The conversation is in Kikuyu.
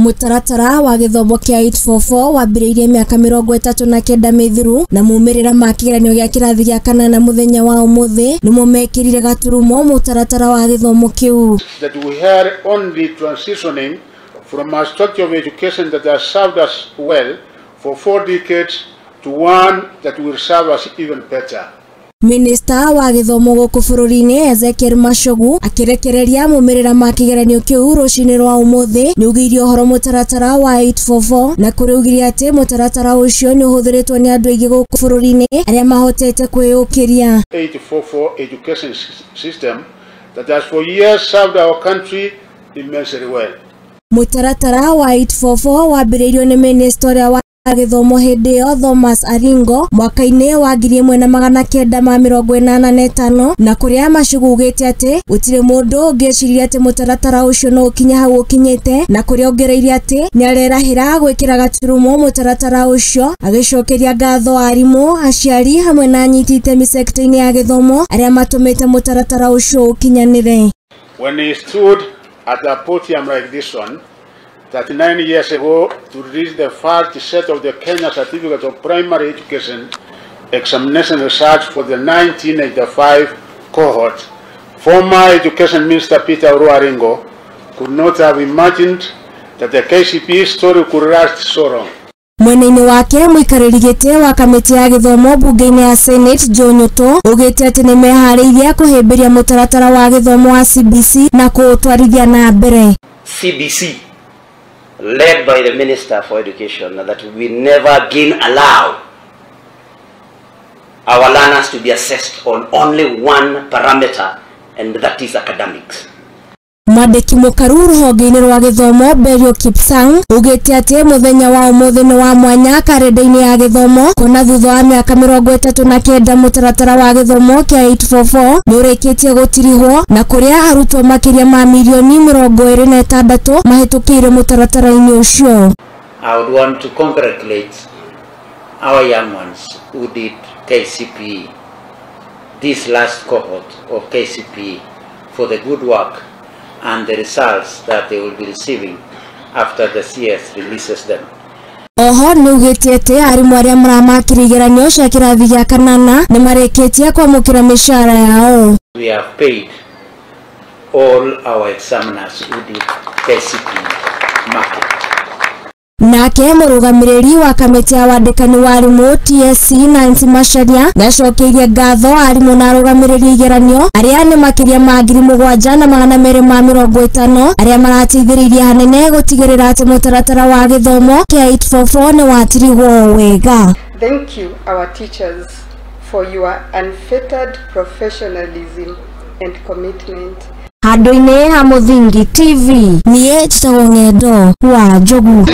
Mũtaratara wa gĩthomo kĩa 844 wambĩrĩirie mĩaka 39 mĩthiru na mumĩrĩra ma kĩgeranio gĩa kĩrathi gĩa kanana mũthenya wa ũmũthĩ nĩmo mekĩrire gaturumo mũtaratara wa gĩthomo kĩu. That we are only transitioning from a structure of education that has served us well for 4 decades to one that will serve us even better. Minista wa gĩthomo gũkũ bũrũri-inĩ Ezekiel Machogu akĩrekereria mumĩrĩra ma kĩgeranio kĩu rũcinĩ rwa ũmũthĩ nĩaugĩire ũhoro mũtaratara wa 844 na kũrĩ augire atĩ mũtaratara ũcio nĩ ũhũthĩrĩtwo nĩ andũ aingĩ gũkũ bũrũri-inĩ arĩa mahotete kwĩyũkĩria. 844 education system that has for years served our country immensely well. Mũtaratara wa 844 wambĩrĩirio nĩ minista ũrĩa wa gĩthomo hĩndĩ ĩyo Thomas Aringo mwaka-inĩ wa 1985 na kũrĩa Machogu ugĩte atĩ gũtirĩ mũndũ ũngĩeciria atĩ mũtaratara ũcio no ũkinye hau ũkinyĩte, na kũrĩa ongereire atĩ nĩarerahĩra gwĩkĩra gaturumo mũtaratara ũcio, agĩcokeria ngatho arimũ, aciari hamwe na anyiti itemi sekta-inĩ ya gĩthomo arĩa matũmĩte mũtaratara ũcio ũkinyanĩre. When he stood at a podium like this one 39 years ago to release the first set of the Kenya Certificate of Primary Education examination results for the 1985 cohort, former Education Minister Peter Orwa Aringo could not have imagined that the KCPE story could last so long. Mwena-inĩ wake mũikarĩri gĩtĩ wa kamĩtĩ ya gĩthomo mbunge-inĩ ya Senate Joe Nyutu augĩte atĩ nĩmeharĩirie kũhĩmbĩria mũtaratara wa gĩthomo wa CBC na kũũtwarithia na mbere. CBC led by the Minister for Education, that we never again allow our learners to be assessed on only one parameter, and that is academics. Mwandĩki mũkaru rũhonge-inĩ rwa gĩthomo Berio Kipsang augĩte atĩ mũthenya wa ũmũthĩ nĩ wa mwanya karenda-inĩ ya gĩthomo, kuona thutha wa mĩaka 39 mũtaratara wa gĩthomo kĩa 844 nĩ ũrĩkĩtie gũtirihwo, na kũrĩa arutwo makĩria ma mirioni 26 mahĩtũkĩire mũtaratara-inĩ ũcio. I would want to congratulate our young ones who did KCPE, this last cohort of KCPE, for the good work and the results that they will be receiving after the CS releases them. Oho nĩaugĩte atĩ arimũ arĩa maramakire igeranio cia kĩrathi gĩa kanana nĩmarĩkĩtie kwamũkĩra mĩcara yao. We have paid all our examiners who did KCPE marking. Nake mũrũgamĩrĩri wa kamĩtĩ ya wandĩkani wa arimũ TSC Nancy Macharia nĩacokeirie ngatho arimũ na arũgamĩrĩri igeranio arĩa nĩ makĩria ma 7250 arĩa marateithĩrĩirie hanene gũtigĩrĩra atĩ mũtaratara wa gĩthomo kĩa 844 nĩ watirigwo wega. Thank you, our teachers, for your unfettered professionalism and commitment. Handũ-inĩ ha Mũthingi TV, niĩ njĩtagwo Ng'endo wa Njogu.